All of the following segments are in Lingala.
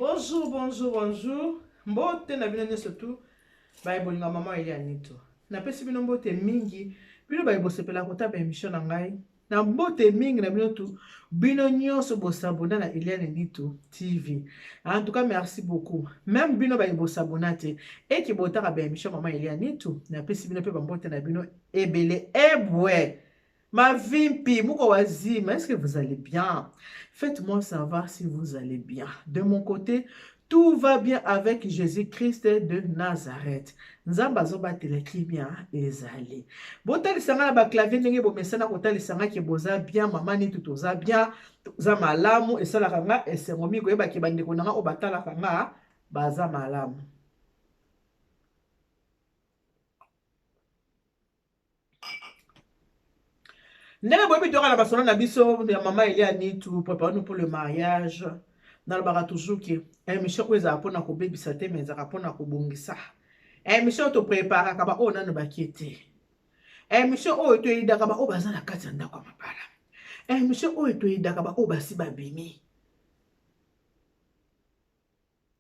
Bonjour, bonjour, bonjour. Mbote na bino nyonso tu baye bolinga mama Elia Nito. Napesi bino mbote mingi. Bino baye bosepela kotala ba émission na ngai. Na mbote mingi na bino tu bino nyonso bosabona na Eliane Nito TV. En tout cas, merci beaucoup. Même bino baye bosabona te eke botaka ba émission mama Eliane Nito. Napesi bino pe ba mbote na bino ebele ebwe. Ma vimpi, muko wazima, est-ce que vous allez bien? Faites-moi savoir si vous allez bien. De mon côté, tout va bien avec Jésus-Christ de Nazareth. Nzambe azobatela kimia ezali. Botalisa nga na ba clavier ndenge bomesana kotalisa nga ke boza bien, mama Nitu toza bien, toza malamu, esalaka nga esengo mingi koyeba ke bandeko na nga oyo batalaka nga baza malamu. Ndenge boyebi toyaka na masolo na biso ya mama Elia Nitu, préparons-nous pour le mariage. Nalobaka toujours ke émission oyo ezalaka mpona kobebisa te, mais ezalaka mpona kobongisa. Émission oyo topreparaka baoyo nano bakie te. Émission oyo toyedaka baoyo baza na kati ya ndako ya mabala. Émission oyo toyedaka baoyo basi babimi.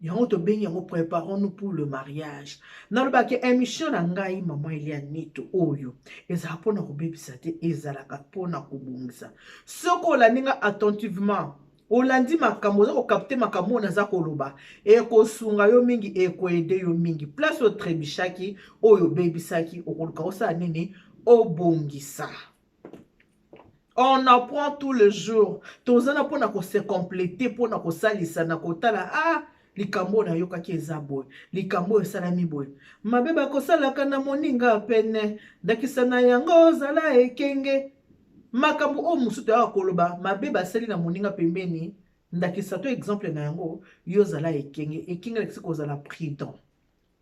Yango tobengi yango préparons-nous pour le mariage. Nalobaki émission na ngai maman Elia Nito oyo ezalaka mpona kobebisa te, ezalaka mpona kobongisa. Soki olandi nga attentivement, olandi makambo, oza kokapte makambo oyo naza koloba, ekosunga yo mingi, ekoede yo mingi. Place otrebishaki, oyo obebisaki, okoluka osala nini? Obongisa. On apprend tous les jours. Tozana pona ko se compléter, pona ko salisa na kotala ah likambo oyo nayokaki eza boye, likambo oyo esalami boye. Mabe bakosalaka na moninga pene, ndakisa na yango ozala ekenge. Makambo oyo mosusu toyaka koloba mabe basali na moninga pembeni, ndakisa to exemple na yango, yo ozala ekenge. Ekenge elakisi kozala prudent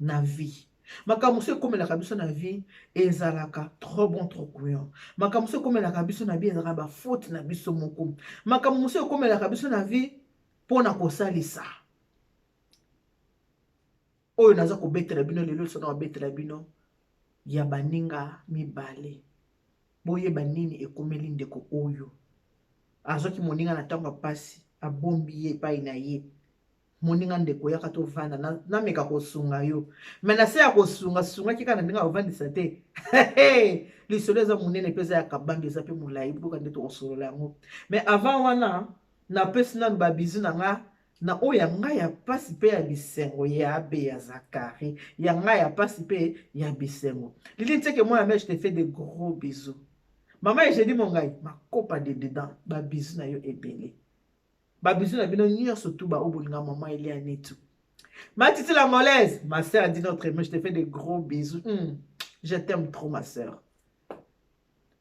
na vie. Makambo mosusu ekomelaka biso na vie ezalaka trop bon trop couillon. Makambo mosusu ekomelaka biso na vie ezalaka ba faute na biso moko. Makambo mosusu ekomelaka biso na vie mpo na kosalisa. Oyo naza kobetela bino lelo, liso na kobetela bino ya baninga mibale. Boyeba nini ekomeli ndeko oyo. Azwaki moninga na ntango ya pasi, abombi ye epai na ye. Moninga ndeko yaka tovanda, nameka kosunga yo. Me na se ya kosunga, sungaki kaka na ndenge ya kovandisa te. Lisolo eza monene mpe eza ya kabambi, eza mpe molai, boka nde tokosolola yango. Mais avant wana, napesi nanu ba bisous na nga na oyo ya ngai ya pasi mpe ya bisengo ya be ya Zakari, ya ngai ya pasi mpe ya bisengo. Lili Ntseke mwana mère, je te fais de gros bisous. Mama Eugénie Mongai, makopa de dedans, ba bisous na yo ebele. Ba bisous na bino nyonso tu ba oyo bolinga maman Elia Nitu. Ma Titi la Ngolaise, ma sœur dit notre aimé, je te fais des gros bisous. Je t'aime trop ma sœur.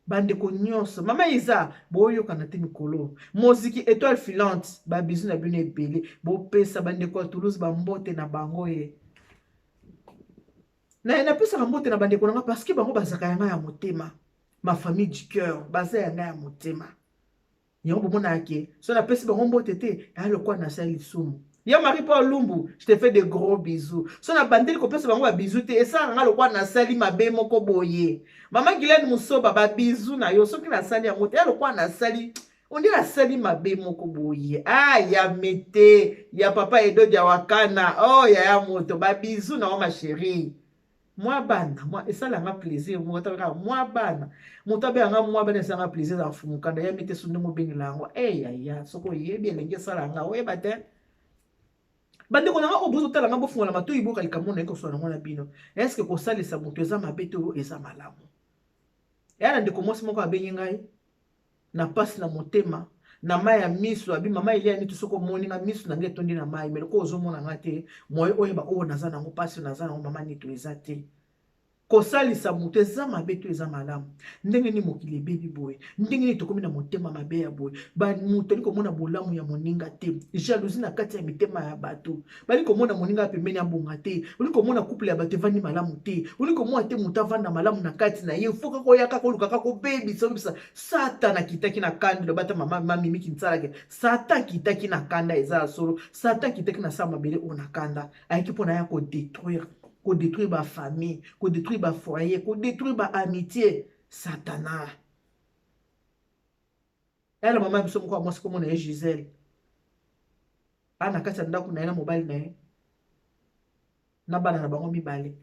Bandeko nyonso, mama Isa, boyokana te mikolo. Moziki étoile filante, ba bisous na bino ebele. Bopesa bandeko ya Toulouse ba mbote na bango ye. Na napesaka mbote na bandeko na nga parce que bango bazaka ya nga ya motema. Ma famille du cœur, baza ya nga ya motema. Yango bomonaka ke so napesi bango mbote te, eya lokola nasali lisumu. Ya Marie Paul Lumbu, je te fais de gros bisous. So nabandeli kopesa bango ba bisous te, esalaka nga lokola nasali mabe moko boye. Mama Guylaine Musoba, ba bisous na yo, soki nasali yango te, eya lokola nasali, on dirait nasali mabe moko boye. Ah, ya mete, ya papa Edo Diawakana, oh ya ya moto, ba bisous na yo ma chérie. Mwa bana, mwa esala nga plaisir, mwa kaka mwa bana. Moto abenga nga mwa bana esala nga plaisir za mfumukanda ya mete so ndenge obengela yango. Eh ya ya, soko oyebi elengi esala nga, oyeba te. Bandeko na nga oyo bozotala nga bofungola matoyi boyoka likambo naye kosolola nango na bino. Est-ce que kosalisa moto eza mabe to eza malamu? Eya na ndeko mwasi moko abengi ngai na pasi na motema, na mai ya miso, abi mama Elia Nitu, soki omoni nga miso na nga etondi na mai, mais lokola ozomona nga te, moyen oyeba oyo naza nango, pasi oyo naza nango mama Nitu eza te. Kosalisa moto eza mabe to eza malamu? Ndenge nini mokili ebebi boye? Ndenge nini tokomi na motema mabe ya boye? Ba moto ali komona bolamu ya moninga te, jalousie na kati ya mitema ya bato. Bali komona moninga ya pembeni abonga te, oli komona couple ya bato evandi malamu te, oli komona te moto avanda malamu na kati na ye, fo kaka oya kaka oluka kaka obebisa, obebisa. Satan akitaki na kanda, loba ata mama Mimi Kinsalake, Satan akitaki na kanda, eza ya solo. Satan akitaki na sa mabele oyo na kanda, ayaki mpona ya kodétruire, kodétruire ba famille, kodétruire ba foyer, kodétruire ba amitié. Satana. Ela mama biso moko ya mwasi komona ye Gisèle. A na kati ya ndako na ye na mobali na ye na bana na bango mibale,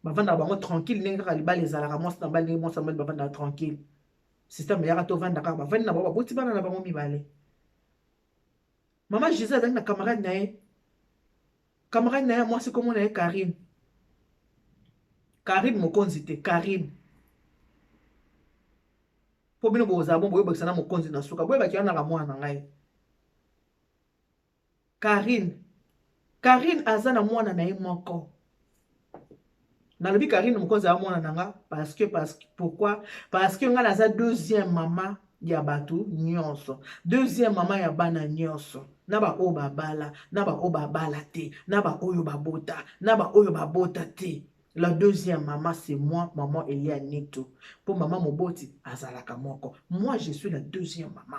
bavandaka bango tranquille ndenge kaka libala ezalaka, mwasi na mobali, ndenge mwasi na mobali bavandaka tranquille. Système eyaka, tovanda kaka, bavandi na bango, baboti bana na bango mibale. Mama Gisele azalaki na camarade na ye, camarade na ye ya mwasi, kombo na ye Karine. Karine mokonzi te, Karine, mpo bino bozala bon, boyebakisa na mokonzi na suka, boyebaki wana naka mwana na ngai Karine. Karine aza na mwana na ye moko. Nalobi Karine mokonzi aza mwana na nga parce que pourquoi? Parce que nga naza deuxième mama ya bato nyonso, deuxième mama ya bana nyonso, na baoyo babala, na baoyo babala te, na baoyo babota, na baoyo babota te. La deuxième maman, c'est moi, maman Elia Nito. Mpo mama moboti azalaka moko. Moi, je suis la deuxième maman.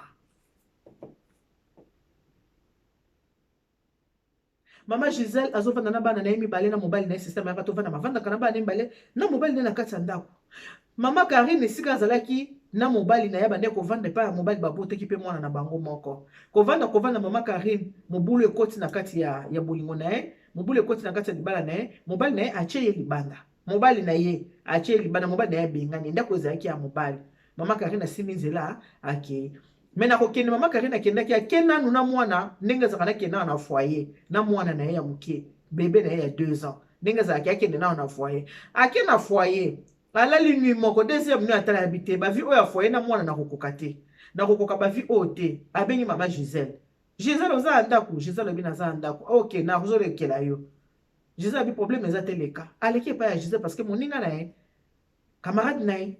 Mama Gisele azovanda na bana na ye mibale na mobali na ye. Système yaka tovanda, bavandaka na bana mibale na mobali na ye na kati ya ndako. Mama Karine, esika azalaki na mobali na ye, bande kovanda epai ya mobali, babotaki mpe mwana na bango moko. Kovanda, kovanda, mama Karine, mobulu ekoti na kati ya bolingo na ye, mobulu ekoti na kati ya libala na ye. Mobali na ye atie ye libanda, mobali na ye atie ye libanda, mobali na ye abengani. Ndako ezalaki ya mobali. Mama Karine asimbi nzela, akei. Me na kokende, mama Karine akendaki, ake nanu na mwana ndenge azalaka, nakende nano na foyer na mwana na ye ya moke, bebe na ye ya 2 ans. Ndenge azalaki, akende nano na foyer. Ake na foyer, alali nuit moko. Deuxième nuit, atala yabi te, bavie oyo ya foyer na mwana, nakokoka te, nakokoka bavie oyo te. Abengi mama Gisele: "Gisele, oza ya ndako?" Gisele alobi: "Naza ya ndako." "Ok, nazolekela yo." Gisele abi: "Problème eza te, leka." Aleki epai ya Gisele parce que moninga na ye, camarade na ye.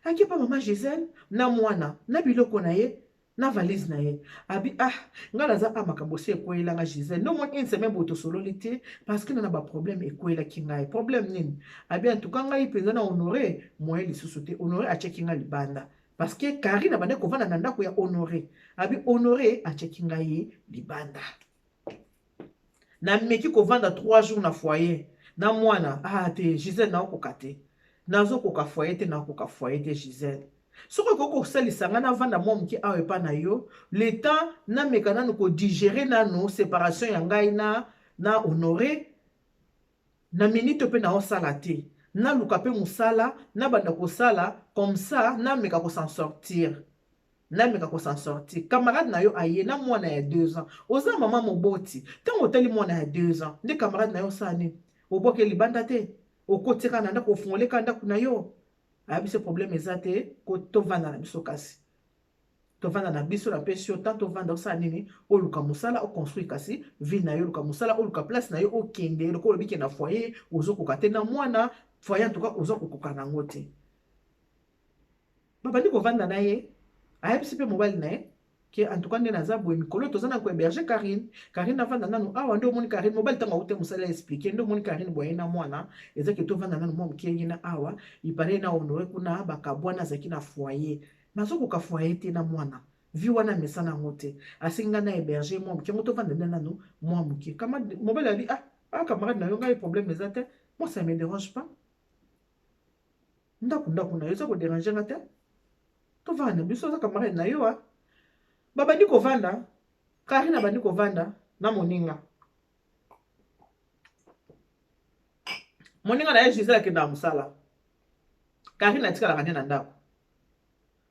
Aki epa mama Gisele na mwana na biloko na ye na valise na ye. Abi: "Ah, ngai naza a makambo osi ekweyelanga. Gisele, nde omoni, une semaine boye tosololi te parce que na baproblème ekweyelaki ngai." "Problème nini?" Abi: "En tout cas, ngai mpenza na Honore moyen lisusu te. Honore atiaki ngai libanda parce que Karine abandaki kovanda na ndako ya Honore." Abi: "Honore atiaki ngai libanda, nameki kovanda 3 jours na foyer na mwana. Ah te, Gisele, naokoka te, nazokoka foyer te, nakoka foyer te. Gisele, soki okoki kosalisa ngai, navanda mwa moke awa epa na yo, le temps nameka nanu kodigérer nanu séparation ya ngai na Honore. Na minute mpe naosala te, naluka mpe mosala, nabanda kosala comme ça, nameka kos'en sortir, nameka kos'en sortir." Camarade na yo aye na mwana ya 2 ans. Oza mama moboti, ntango otali mwana ya 2 ans nde camarade na yo, osala nini? Obwaki libanda te, okotika na ndako, ofungoleka ndako na yo. Ayebisi: "Problème eza te, tovanda na biso kasi, tovanda na biso, napesi yo tant tovanda. Osala nini? Oluka mosala, oconstruire kasi vie na yo, oluka mosala, oluka place na yo, okende. Lokola olobiki na foyer ozokoka te na mwana, foyer en tout cas oza kokoka nango te." Babandi kovanda na ye. Ayebisi mpe mobali na ye ke en tout cas, nde naza boye, mikolo toza na kohéberger Karine. Karine avanda nanu awa. Nde omoni Karine, mobali ntango aute mosala, expliquer: "Nde omoni Karine boye na mwana, eza ke tovanda nanu mwa moke ye na awa. Ipare na Honore kuna bakabwana, azalaki na foyer, nazokoka foyer te na mwana, vie wana amesana yango te. Asengi ngai na héberger mwa moke yango, tovanda nde nanu mwa moke." Mobali abi: "Ah, ah, camarade na yo, ngai problème eza te, moi ça me dérange pas. Ndako, ndako na yo, eza kodéranger nga te, tovanda na biso, oza camarade na yo." A babandi kovanda. Karine abandi kovanda na moninga, moninga na ye Gisele akendaka mosala, Karine atikalaka nde na ndako.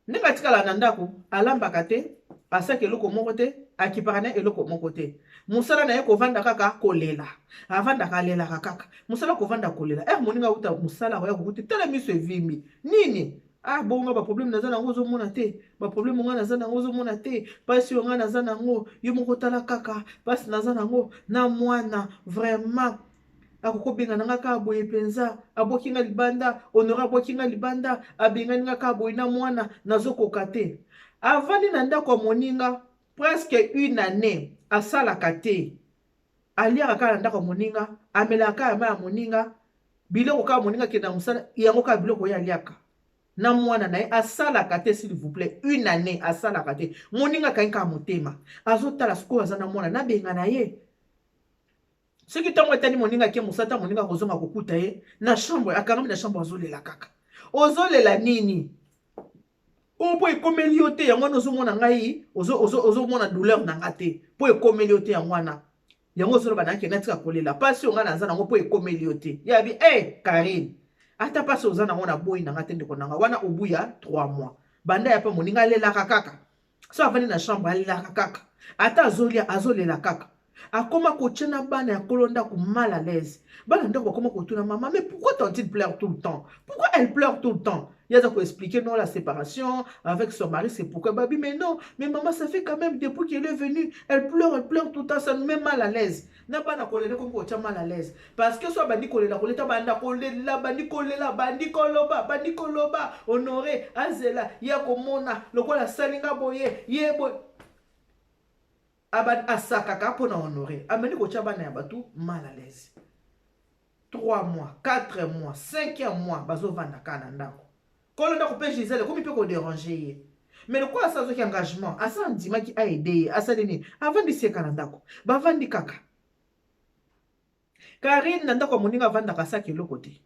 Ndenge atikalaka na ndako, alambaka te, asaki eloko moko te, akipaka na eloko moko te. Mosala na ye kovanda kaka kolela, avandaka, alelaka kaka. Mosala kovanda kolela. Ere moninga auta mosala, akoya kokuti, tala miso evimbi. "Nini?" "Ah, bonga baproblème naza nango, ozomona te? Baproblème ngai naza nango, ozomona te? Mpasi oyo ngai naza nango, yo moko tala kaka mpasi naza nango na mwana. Vraiment, akokobenga na nga kaka boye mpenza. Abwaki nga libanda, Honore abwaki nga libanda, abengani nga kaka boye na mwana, nazokoka te." Avandi na ndako ya moninga presque une année, asalaka te, aliaka kaka na ndako ya moninga, amelaka kaka mai ya moninga, biloko kaka moninga akende na mosala, yango kaka biloko oyo aliaka na mwana na ye. Asalaka te, s'il vous plaît, une année asalaka te. Moninga akangi kaka motema, azotala sikoyo aza na mwana, nabenga na ye. Soki ntango etali, moninga ake mosala, ta moninga kozonga, kokuta ye na chambre, akangami na chambre, azolela kaka. "Ozolela nini?" Oyo mpo ekomeli yo te, yango wana ozomona ngai, ozomona douleur na nga te, mpo ekomeli yo te, yango wana yango ozoloba nake natika kolela. Mpasi oyo ngai naza nango mpo ekomeli yo te. Yabi e hey, Karine, ata mpasi oza nango na boyi na nga te, ndeko na nga. Wana obuya 3 mois banda ya mpe moninga alelaka kaka. So avandi na chambre, alelaka kaka, ata azolia, azolela kaka. Akoma kotia na bana ya kolo ndako mal à l'aise. Bana ndako bakoma kotuna: "Mama, mais pourquoi tantine pleure tout le temps? Pourquoi elle pleure tout le temps?" Ye aza koexpliquer: "Non, la séparation avec son mari, c'est pourquoi." Babi: "Mais non, mais maman, ça fait quand même depuis qu'elle est venue, elle pleure, elle pleure tout le temps, ça nous met mal à l'aise." Na bana kolela komi kotia mal à l'aise, parce que so abandi kolela, koleta, banda kolela, bandi kolela, bandi koloba, bandi koloba: "Honoré azela ye komona lokola asalinga boye, ye boye." Asakaka mpona Honoré, amandi kotia bana ya bato mal à l'aise. 3 mois, 4 mois, 5 mois, bazovanda kaka na ndako. Kolo ndako mpe Gisele ekomi mpe kodéranger ye, mais lokola asa azwaki engagement, asa andimaki aaider ye, asali nini? Avandisi ye kaka na ndako. Bavandi kaka. Karine na ndako ya moninga avandaka, asaki eloko te.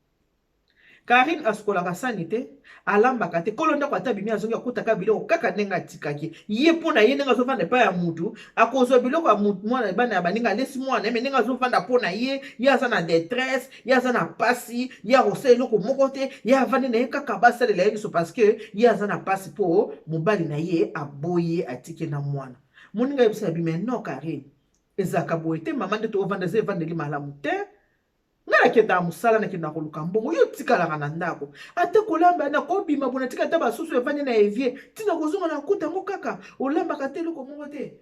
Karine asukolaka sani te, alambaka te. Kolo ndako ata abimi, azongi, akutaka biloko kaka ndenge atikaki ye. Mpo na ye, ndenge azovanda epai ya mutu, akozwa biloko ya mwana, bana ya baninga, alesi mwana ye. Me ndenge azovanda, mpo na ye, ye aza na détresse, ye aza na pasi, ye akosala eloko moko te. Ye avandi na ye kaka, basalela ye nyonso, parce que ye aza na pasi mpo mobali na ye aboyi ye, atiki na mwana. Moninga yebisa ya bime: "Non, Karine, ezalaka boye te, mama. Nde toovanda, eza evandeli malamu te. Ngai nakendaka mosala, nakendaka koluka mbongo, yo tikalaka na ndako. Ata kolamba, nakobima bo, natika ata basusu evandi na évier, ntina kozonga na kuta yango kaka, olambaka te, eloko moko te."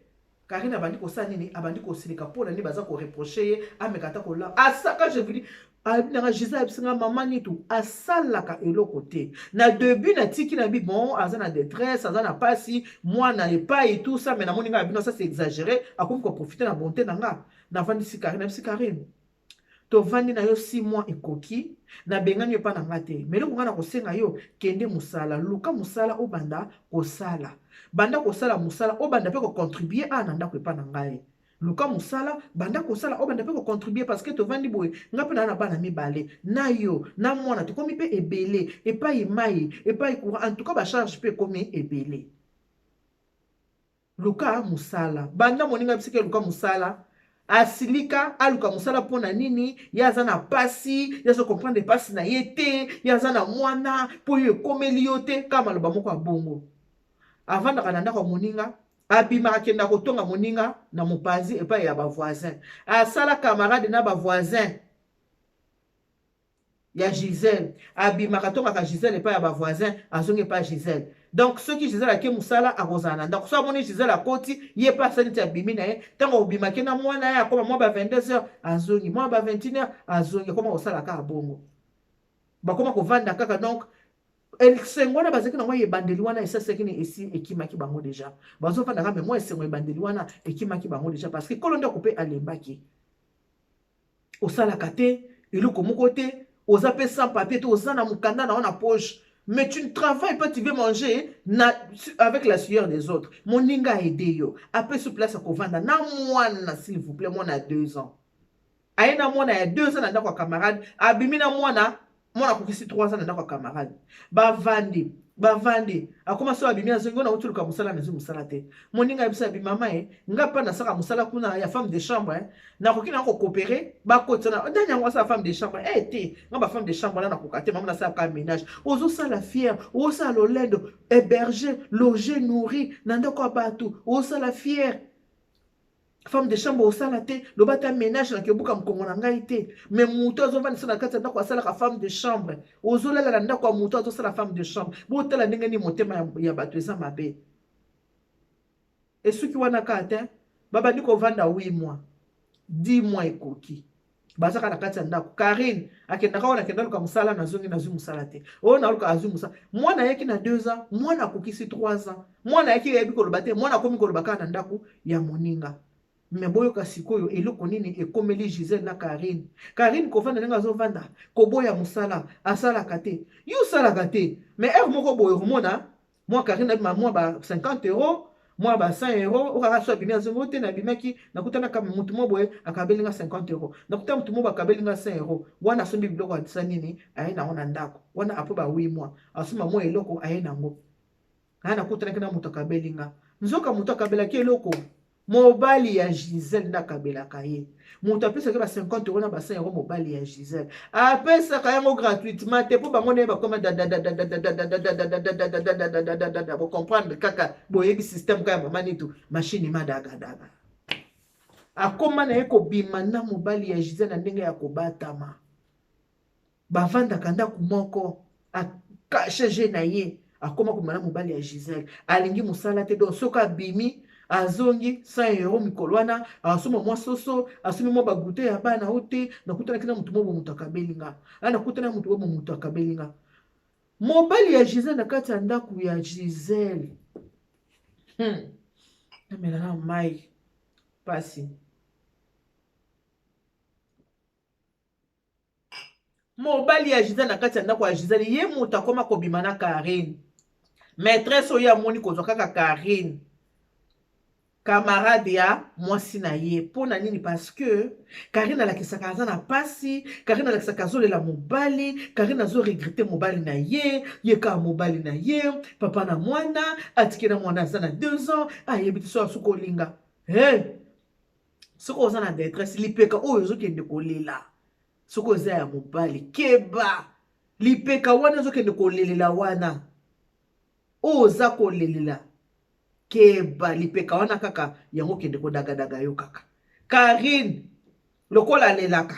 Karine abandi kosala nini? Abandi kosilika. Mpo na nini baza koreprocher ye? Ameka ata kolamba. Asaka, je vous dis, nanga Gisele ayebisinga: "Mama Nitu asalaka eloko te." Na début natiki na bi: "Bon, aza na détresse, aza na pasi, mwana epai, tout ça." Mais namoni ngai ya bino, ça c'est exagéré. Akomi koprofiter na bonté na nga. Navandisi Karine, nayebisi Karine: "Tovandi na yo 6 mois ekoki, nabengani yo epa na nga te. Mais eloko ngai na kosenga yo, kende mosala, luka mosala, obanda kosala, banda kosala mosala, obanda mpe kocontribuer awa na ndako epa na ngai. Luka mosala, banda kosala, obanda mpe kocontribuer, parce que tovandi boye, nga mpe naa na bana mibale na yo na mwana, tokomi mpe ebele epai mai, epai courant, en tout cas bacharge mpe ekomi ebele. Luka mosala, banda." Moninga bisika luka mosala, asilika. Aluka mosala mpo na nini? Ye aza na pasi, ye azocomprendre pasi na ye te, ye aza na mwana, mpo oyo ekomeli yo te. Kaka maloba moko ya bongo. Avandaka na ndako ya moninga, abimaka, akenda kotonga moninga na mopanzi epai ya bavoisin, asala camarade na bavoisin ya Gisele. Abimaka, atongaka Gisele epai ya bavoisin, azongi epai ya Gisele. Donc soki Gisele ake mosala, akozala na ndako. So amoni Gisele akoti, ye mpe asali neti abimi na ye. Ntango obimaki na mwana ye, akoma mwa ba 22 heures, azongi, mwa ba 21 heures, azongi. Akoma kosala kaka bongo, bakoma kovanda kaka. Donc esengo wana bazalaki nango ebandeli wana esasaki nini? Esi ekimaki bango déjà. Bazovanda kaka, mais mwa esengo ebandeli wana ekimaki bango déjà, parce que kolo ndako mpe alembaki. Osalaka te eloko moko te, oza mpe sans papier te, oza na mokanda na yo na poche, mais tu ne travailles pas, tu veux manger avec la sueur des autres. Moninga aide yo, apesi place ya kovanda na mwana. S'il vous plaît, mwana ya 2 ans, aye na mwana ya 2 ans na ndako ya camarade. Abimi na mwana, mwana akokisi 3 ans, na ndako ya camarade. Bavandi, bavandi. Akoma so abimi, azongi: "Ona otuluka mosala, nazwi mosala te." Moninga ayebisa abi: "Mama, ye nga mpa nasaka mosala kuna ya femme de chambre, nakoki na kocoopérer, bakotisa na ndani yango, asala femme de chambre." E te, nga bafemme de chambre wana nakoka te, mama, nasalaka ménage." Ozosala fier, ozosala lolendo, héberger, loger, nourri na ndako ya bato, ozosala fier. Femme de chambre osala te, loba ta ménage, naki obuka mokongo na ngai te. Mais moto azovandisa na kati ya ndako asalaka femme de chambre, ozolala na ndako ya moto azosala femme de chambre. Botala ndenge nini motema ya bato eza mabe. Esuki wana kaka te. Babandi kovanda 8 mois, 10 mois ekoki, bazaka na kati ya ndako. Karine akendaka wana: "Akenda luka mosala, nazongi, nazwi mosala te." Oyo naluka, azwi mosala. Mwana ayaki na 2 ans, mwana akokisi 3 ans, mwana ayaki ayebi koloba te, mwana akomi koloba kaka na ndako ya moninga. Me boyoka sikoyo eloko nini ekomeli Gisele na Karine. Karine kovanda ndenge azovanda, koboya mosala, asalaka te. Yo osalaka te, mais heure moko boye komona mwa Karine abima mwa ba 50 euro, mwa ba 100 euro. Okaka so abimi, azongi te: "Nabimaki, nakutanaka motu mo boye, akabelinga 50 euro, nakuta motu mo boye, akabelinga 100 euro." Wana asombi biloko, atisa nini, aye nango na ndako. Wana après ba 8 mois, asomba mwa eloko, aye nango. Aya nakutanaki na moto akabeli nga. Nzoka moto akabelaki eloko mobali ya Gisèle nde akabelaka ye. Moto apesaki ba 50 euros na ba 100 euros mobali ya Gisèle. Apesaka yango gratuitement te mpo bango naye bakoma dadadadadadadadadadadadadadadadadadada bo comprendre kaka boyebi système kaka ya mama Nitu machine madagadaga. Akoma na ye kobima na mobali ya Gisèle na ndenge ya kobatama. Bavandaka ndako moko acache je na ye akoma kobima na mobali ya Gisèle alingi mosala te donc soki abimi azongi 100 euro mikolo wana asomba mwa soso asombi mwa bagute ya bana o te nakutanaki na moto mobo moto akabeli nga a nakutana na moto bobo moto akabeli nga mobali ya Gisèle na kati ya ndako ya Gisèle namela na mai pasi Mobali ya Gisèle na kati ya ndako ya Gisèle ye moto akoma kobima na Carine. Maîtresse oyo amoni kozwa kaka Carine camarade ya mwasi na ye mpo na nini parce que Karine alakisaka aza na pasi Karine alakisaka azolela mobali Karine azo regrette mobali na ye ye kaka mobali na ye papa na mwana atiki na mwana aza na 2 ans ayebi te soki asuki kolinga hey! Soki oza na detresse lipeka oyo ozokende kolela soki oza ya mobali keba lipeka wana ozokende kolelela wana oyo oza kolelela keba lipeka wana kaka yango okende kodagadaga yo kaka Karine lokola alelaka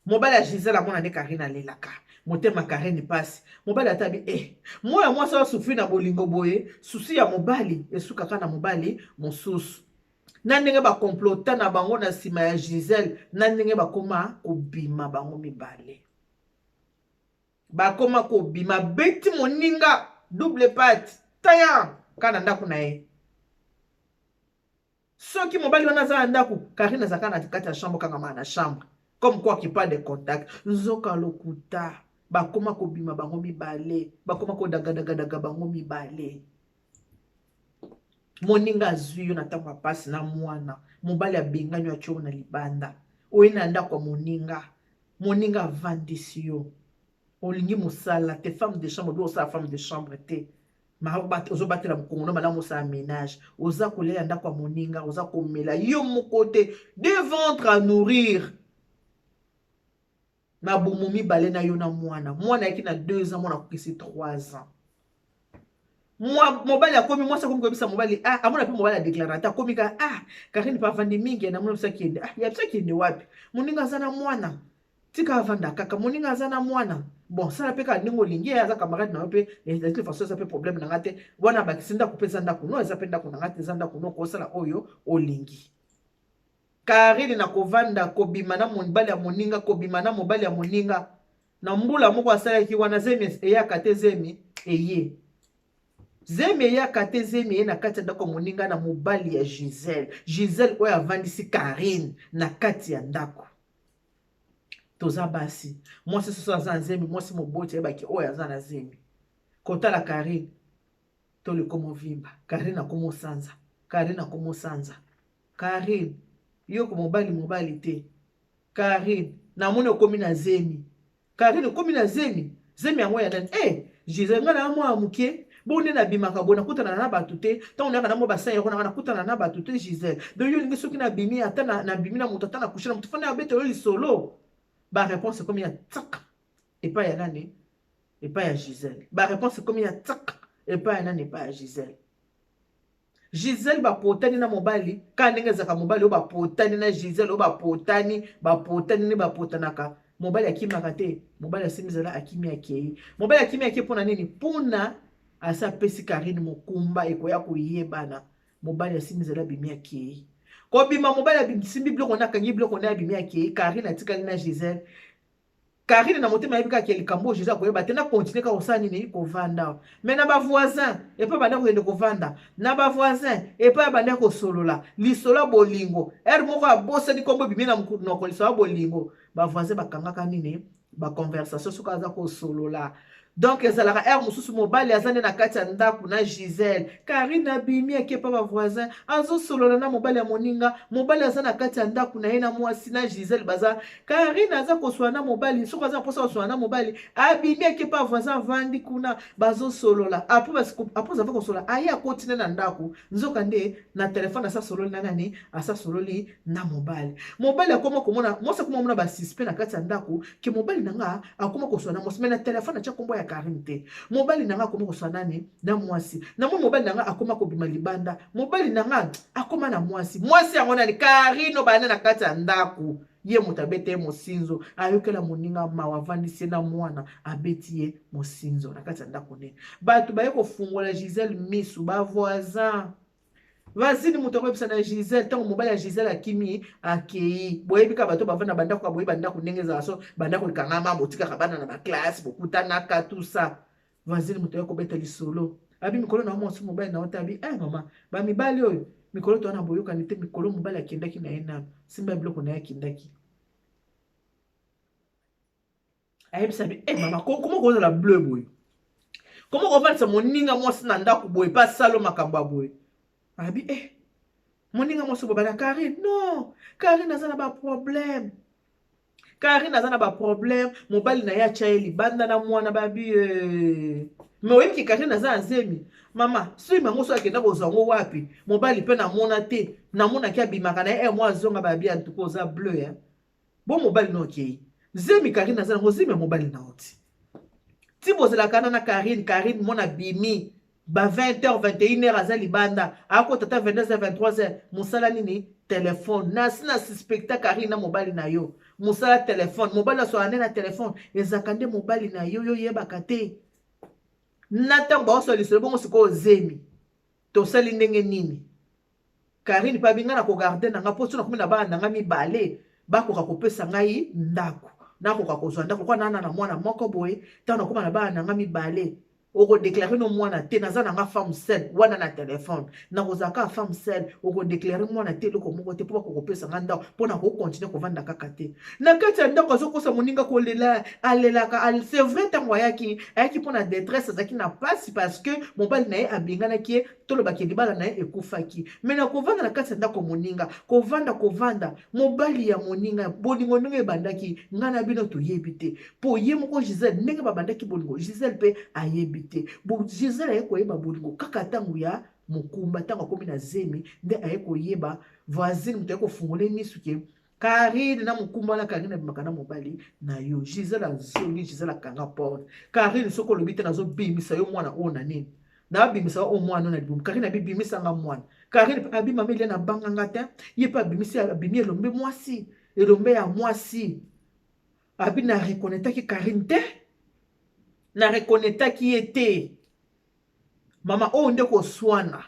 mobali ya Gisèle amona nde Karine alelaka motema Karine pasi mobali ata bi eh moya mwasi asufri na bolingo boye susi ya mobali esukaka na mobali mosusu na ndenge ba complota na bango na nsima ya Gisèle na ndenge bakoma kobima bango mibale bakoma kobima beti moninga double pate taya kaka na ndako na ye soki mobali wana aza na ndako Karine azalaka na kati ya chambre kangama na chambre comme quoi qu'il pas de contact nzoka lokuta bakoma kobima bango mibale bakoma kodagadagadaga bango mibale Moninga azwi yo na ntango ya mpasi na mwana mobali abengani yo atye yo na libanda oye na ndako ya moninga moninga avandisi yo olingi mosala te femme de chambre obi osala femme de chambre te ozobatela mokongo no malamu osala ménage oza kolia ya ndako ya moninga oza komela yo moko te deux ventre à nourrir mabumu mibale na yo na mwana mwana ayaki na 2 ans mwana akokisi 3 ans mobali akomi mwasi akomi koyebisa mobali ah amona mpe mobali adeklare ata akomi kaka ah Karine mpe avandi mingi namona biso akende ah ya biso akende wapi moninga aza na mwana tika avanda kaka moninga aza na mwana bon sala mpe kaka ndenge olingi ye aza camarade na yo mpe de toute façon eza mpe problème na nga te wana abakisi ndako mpe eza ndako no eza mpe ndako na nga te eza ndako no okosala oyo olingi Carine na kovanda kobima na mobali ya moninga kobima na mobali ya moninga na mbula moko asalaki wana zemi eyaka te zemi eye zemi eyaka te zemi eye na kati ya ndako ya moninga na mobali ya Gisèle Gisèle oyo avandisi Carine na kati ya ndako toza basi mwasi soso aza na zemi mwasi moboti ayebaki oyo aza na zemi kotala Carine tolo ekomo vimba Carine akomo sanza Carine akomo sanza Carine yo ko mobali mobali te Carine namoni okomi na zemi Carine okomi na zemi zemi yango ya nani eh Gisèle nga na mwa muke bongo nde nabimaka boye nakutana na bato te ntango nayaka na mwa basan yango nanga nakutana na bato te Gisèle donc yo olingi soki nabimi ata nabimi na moto ata na kushe na moto fana abetelo lisolo ba réponse ekomi ya tsak epai ya nani epai ya Gisèle ba réponse ekomi ya tsak epai ya nani epai ya Gisèle Gisèle bapotani na mobali kaka ndenge ezalaka mobali oyo bapotani na Gisèle oyo bapotani bapotani nde bapotanaka mobali akimaka te mobali asimbi zala akimi akei mobali akimi akei mpona nini mpona asi apesi Karine mokumba ekoya koyebana mobali asimbi zala abimi akei kobima mobali asimbi biloko na akangi biloko na abimi akei Karine atikali na Gisèle Carine na motema ayebi kaka ke likambo oyo Jesus akoyeba te na continuer kaka kosala nini kovanda mais na ba voisin epai banda kokende kovanda na ba voisin epai abanda kosolola lisolo ya bolingo heure moko abosani kombo ebimi na monoko lisolo ya bolingo ba voisin bakangaka nini ba conversation soki aza kosolola. Donc ezalaka heure mosusu mobali aza nde na kati ya ndako na Gisèle. Karine abimi ake pa ba voisin, azosolola na mobali ya moninga. Mobali aza na kati ya ndako na ye na mwasi na Gisèle baza. Karine aza koswana na mobali, soki aza na mposa koswana na mobali, abimi ake pa voisin avandi kuna bazosolola. Après après ava kosolola, aye akoti nde na ndako. Nzoka nde na telefone asa sololi na nani? Asa sololi na mobali. Mobali akoma komona, mwasi akoma komona ba suspect na kati ya ndako ke mobali na nga akoma koswana na mwasi, mais na telefone atya kombo ya Karine te. Mobali na nga akoma koswana nani? Na mwasi. Na moi mobali na nga akoma kobima libanda. Mobali na nga akoma na mwasi. Mwasi yango nani? Karine obanda na kati ya ndako. Ye moto abeta ye mosinzo, ayokela moninga mawa, avandisi ye na mwana, abeti ye mosinzo na kati ya ndako nini. Bato baye kofungola Gisèle misu, ba voisin. Vasini moto akoyebisa na Gisèle ntango mobali ya Gisèle akimi akei. Boyebi kaka bato bavanda bandako ya boye, bandako ndenge ezala so bandako ekangama, botikaka bana na baklasse, bokutanaka tout ça. Vasini moto aye kobeta lisolo. Abi mikolo na mwasi mobali na yo abi eh mama, ba mibali oyo mikolo to na boyokani te, mikolo mobali akendaki na ye nano simba biloko na ye akendaki. Ayebisa bi eh mama, comment kozala bleu boye? Comment kovandisa moninga mwasi na ndako boye pa salo makambo ya boye? Abi eh moninga mwasi boye bana Karine, non, Karine aza na ba problème. Karine aza na ba problème, mobali na ye atya ye libanda na mwana babi eh. Mais oyebi ke Karine aza na zemi. Mama, soki mango so akenda kozwa yango wapi? Mobali mpe namona te, namonaki abimaka na ye eh, mwa azonga babi en tout cas oza bleu hein. Bo mobali no okei. Zemi Karine aza nango zemi ya mobali na yo ti. Ti bozelaka na na Karine, Karine mona bimi ba 20h 21h aza libanda, akota ata 22h 23h, mosala nini? Telefone. Nasi na suspecta Karine na mobali na yo. Mosala telefone, mobali aswaka nde na telefone, ezaka nde mobali na yo yo yebaka te. Na ntango baosala lisolo bongo sikoyo zemi. Tosali ndenge nini? Karine pe abi nga nako garder na nga po soki nakomi na bana na nga mibale bakoka kopesa ngai ndako, nakoka kozwa ndako lokola na na mwana moko boye, ntango nakoma na bana na nga mibale okodeklare no mwana te, naza na nga femme seule wana na telefone, nakozala kaka femme seule, okodeklare mwana te eloko moko te mpo bakoka kopesa nga ndako mpo nakokontinue kovanda kaka te na kati ya ndako. Azokosa moninga kolela, alelaka. C'est vrai, ntango ayaki, ayaki mpo na détresse, azalaki na mpasi parce que mobali na ye abenganaki ye, tolobaki libala na ye ekufaki. Me na kovanda na kati ya ndako moninga, kovanda kovanda mobali ya moninga, bolingo ndenge ebandaki ngai na bino toyebi te, mpo ye moko Gisèle ndenge babandaki bolingo, Gisèle mpe ayebi te. Bo Gisèle aye koyeba bolingo kaka ntango ya mokumba, ntango akomi na zemi nde aye koyeba. Voisine moto aye kofungola misu ke Karine na mokumba wana, Karine abimaka na mobali na yo. Gisèle azongi, Gisèle akanga porte. Karine, soki olobi te nazobimisa yo mwana oyo na nini, nabimisa oyo mwana oyo na libumu. Karine abibimisa nga mwana. Karine abi mama Eliane abanga nga te, ye mpe abimisi, abimi elombe mwasi, elombe ya mwasi. Abi na reconnaitaki Karine te, na reconnaitaki ye te. Mama oyo nde koswana,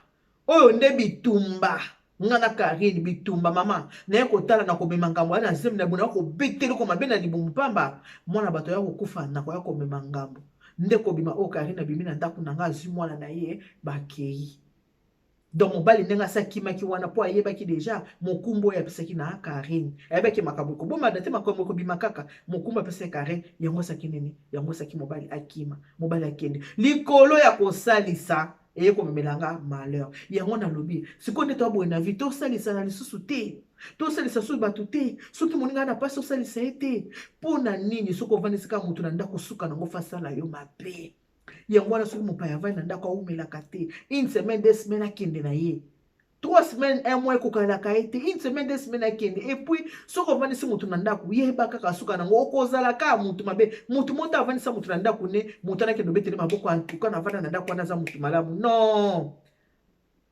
oyo nde bitumba nga na Karine, bitumba mama naye kotala na komema ngambo ya na zemi na bona kobetela ko mabe na libumu pamba, mwana bato ya kokufa na koya komema ngambo nde kobima oyo. Karine abimi na ndako na nga, azwi mwana na ye, bakei. Donc mobali ndenge asi akimaki wana mpo ayebaki deja mokumba oyo apesaki na Karine, ayebaki makambo ekobomana te, makambo ekobima kaka. Mokumba apesaki Karine yango esaki nini? Yango esaki mobali akima, mobali akende likolo ya kosalisa eye komemela nga malheur. Yango nalobi sikoyo nde toaboye na vie, tosalisana lisusu te, tosalisa soki bato te, soki moninga na mpasi osalisa ye te. Mpo na nini? Soki ovandisi kaka moto na ndako, suka nango fasala yo mabe. Yango wana soki mopaya avandi na ndako awumelaka te, une semaine, 2 semaines akende na ye, 3 semaines, un mois ekokalaka ye te, une semaine, 2 semaines akende. Et puis soki ovandisi motu na ndako, yeba kaka suka nango okozala kaka motu mabe. Motu moko avandisa motu na ndako ne motu wana akende obetele maboko, antuka navanda na ndako wana aza motu malamu. Non,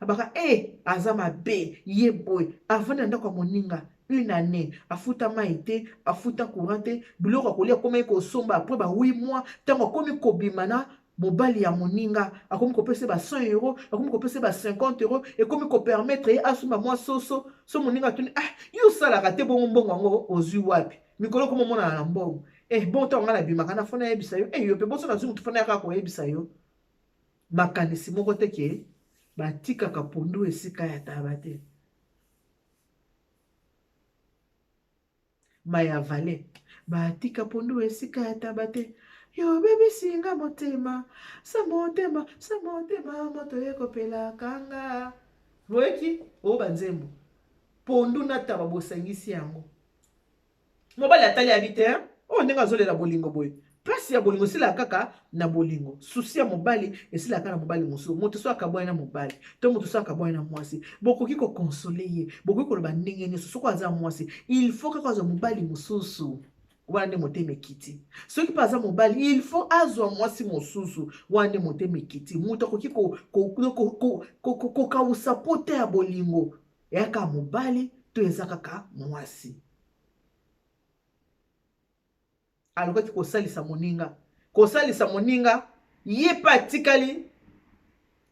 abaka e aza mabe ye boye, avandi na ndako ya moninga une année, afuta mai te, afuta courant te, biloko akolia akomaki kosomba. Après ba 8 mois, ntango akomi kobima na mobali ya moninga, akomi kopesa ba 100 euro, akomi kopesa ba 50 euro, ekomi kopermettre ye asomba mwa soso. So moninga atuni: "Ah, yo osalaka te, bongo mbongo yango ozwi wapi? Mikolo okoma omonana na mbongo." Eh bon, ntango ngai nabimaka na fona yebisa yo, eh yo mpe boso nazwi motu fona yaka koyebisa yo makanisi moko te ke batikaka pondu esika ya taba te. Maya vale batika pondu esika ya taba te. Yo obebisi nga motema, sa motema, sa motema, moto ekopelaka nga. Boyoki oyo banzembo pondu na taba bosangisi yango. Mobali atali abi te oyo ndenge azolela bolingo boye. Mpasi ya bolingo esilaka kaka na bolingo. Susi ya mobali esilaka na mobali mosusu. Moto so akabwani na mobali to moto so akabwani na mwasi, bokoki kokonsole ye, bokoki koloba ndenge nyonso. Soki aza mwasi, il faut kaka azwa mobali mosusu wana nde motema ekiti. Soki mpe aza mobali, il faut azwa mwasi mosusu wana nde motema ekiti. Moto akoki kokausa pota ya bolingo eyaka mobali to eza kaka mwasi. Alukaki kosalisa moninga, kosalisa moninga, ye mpe atikali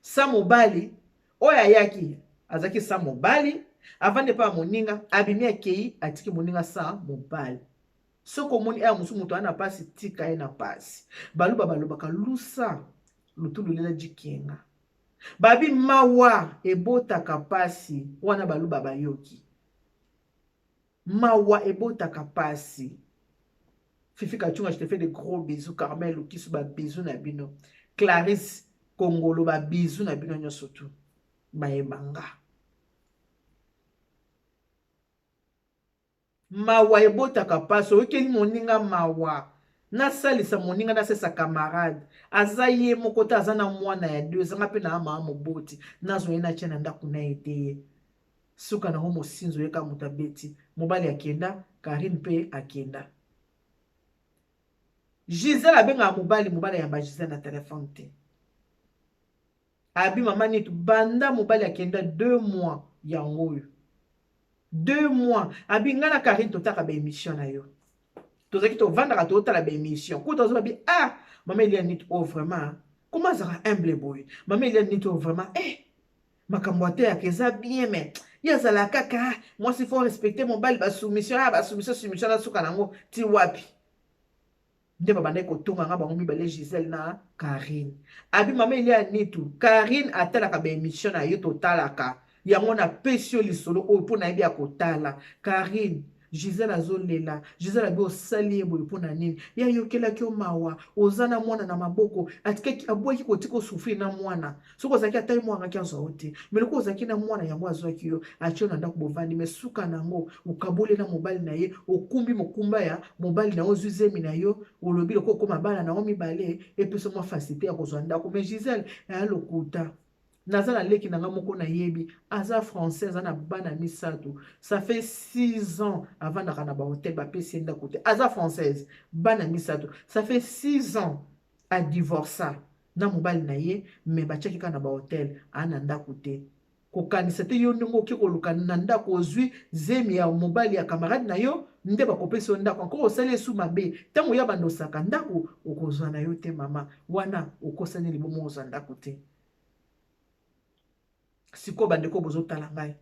sa mobali. Oyo ayaki azalaki sa mobali, avandi epai ya moninga, abimi akei, atiki moninga sa mobali. Soki omoni aya mosusu moto aya na pasi, tika ye na pasi. Baluba balobaka lusa lutululela jikenga, babi mawa ebotaka pasi. Wana baluba bayoki mawa ebotaka pasi. Fifi Kachunga, je te fais de gros bisous. Carmel Lukisu, ba bisous na bino. Clarisse Kongolo, ba bisous na bino nyonso tu. Bayebanga. Mawa ebotaka pasi. Oyokeli moninga mawa. Nasalisa moninga, nasalisa camarade. Aza ye moko te, aza na mwana ya deux. Ezanga mpe na ama moboti. Nazwa ye natia na ndako na ete ye. Suka nango mosinzo ye kaka moto abeti. Mobali akenda, Karine mpe akenda. Gisèle abengaka mobali, mobali ayamba Gisèle na telefone te. Abi mama Nitu, banda mobali akenda 2 mois yango oyo. 2 mois. Abi nga na Karine totaka ba émission na yo. Tozalaki tovandaka totala ba émission. Kuta ozo babi ah mama Eliane Nitu oh vraiment comment azalaka humble boye. Mama Eliane Nitu oh vraiment eh makambo ateyaka eza bien mais ye azalaka kaka mwasi faut respecter mobali, ba soumission, ah ba soumission soumission na suka nango ti wapi. Nde babandaki kotonga nga bango mibale Gisèle na Karine. Abi mama Eliane Nitu, Karine atalaka ba émission na yo, totalaka yango, napesi yo lisolo oyo mpo nayebi ya kotala. Karine, Gisèle azolela. Gisèle abi osali ye boye mpo na nini? Ye ayokelaki yo mawa, oza na mwana na maboko, atikaki abwaki kotika osouffrir na mwana. Soki ozalaki ata ye mwana azwa yo te, mais lokola ozalaki na mwana yango azwaki yo, atie yo na ndako bovandi, mais suka na yango okaboli na mobali na ye, okumbi mokumba ya mobali na yo, ozwi zemi na yo, olobi lokola okoma bana na yo mibale, epesa mwa facilité ya kozwa ndako. Mais Gisèle aya lokuta. Naza na leki na nga moko nayebi, aza français, aza na bana misato, ça fait 6 ans avandaka na bahotel, bapesi ye ndako te. Aza française, bana misato, ça fait 6 ans adivorça na mobali na ye, mais batiaki kaka na bahotel, aa na ndako te. Kokanisa te yo ndenge oke koluka na ndako, ozwi zemi ya mobali ya camarade na yo nde bakopesa yo ndako. Encore osali esu mabe, ntango ya banda osaka ndako okozwa na yo te. Mama wana okosani libomo, ozwa ndako te. Sikoyo bandeko bozotala ngai,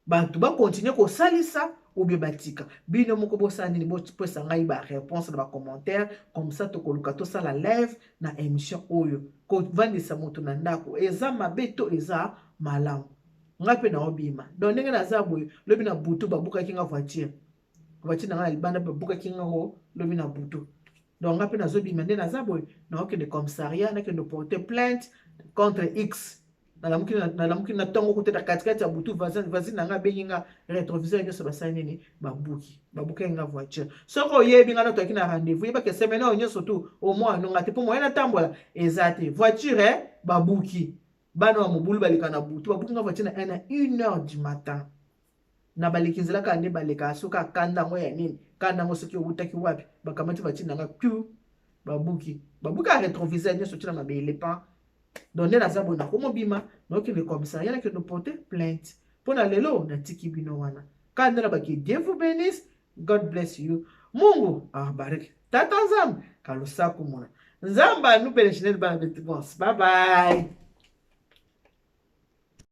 bato bakontinue kosalisa ou bien batika, bino moko bosala nini? Bopesa ngai baréponse na bacommentaire, comme ça tokoluka tosala live na émission oyo. Kovandisa moto na ndako eza mabe to eza malamu? Ngai mpe naobima. Donc ndenge naza boye, lobi na butu babukaki nga voiture, voiture na ngai na libanda babukaki ngango lobi na butu. Donc ngai mpe nazobima, nde naza boye, naokende commissariat, nakende porter plainte contre X. Nalamuki na ntongo kuta na katikati ya butu, voisine na ngai abengi nga, rétroviseur nyonso basali nini, babuki, babukaki nga voiture. Soki oyebi nga na toyaki na rendez-vous, yebaki semaine oyo nyonso tu omwa anonga te mpo moyen natambola eza te. Voiture babuki, bana ya mobulu baleka na butu, babuki nga voiture na 1 heure du matin. Na baleki nzela kaka nde balekaka, soki akanda yango ya nini, kanda yango soki ewutaki wapi, bakamati voiture na nga tu babuki, babuki ya rétroviseur nyonso tina mabele pan. Donc nde naza boye, nakomobima, naokende commissariat, nakende porter plainte. Mpo na lelo natiki bino wana kaka nde nabaki. Dieu vous bénisse, God bless you, Mungu awabariki, tata Nzambe kalusaku mona Nzambe anupele chinene bana betu bonse. Bye bye.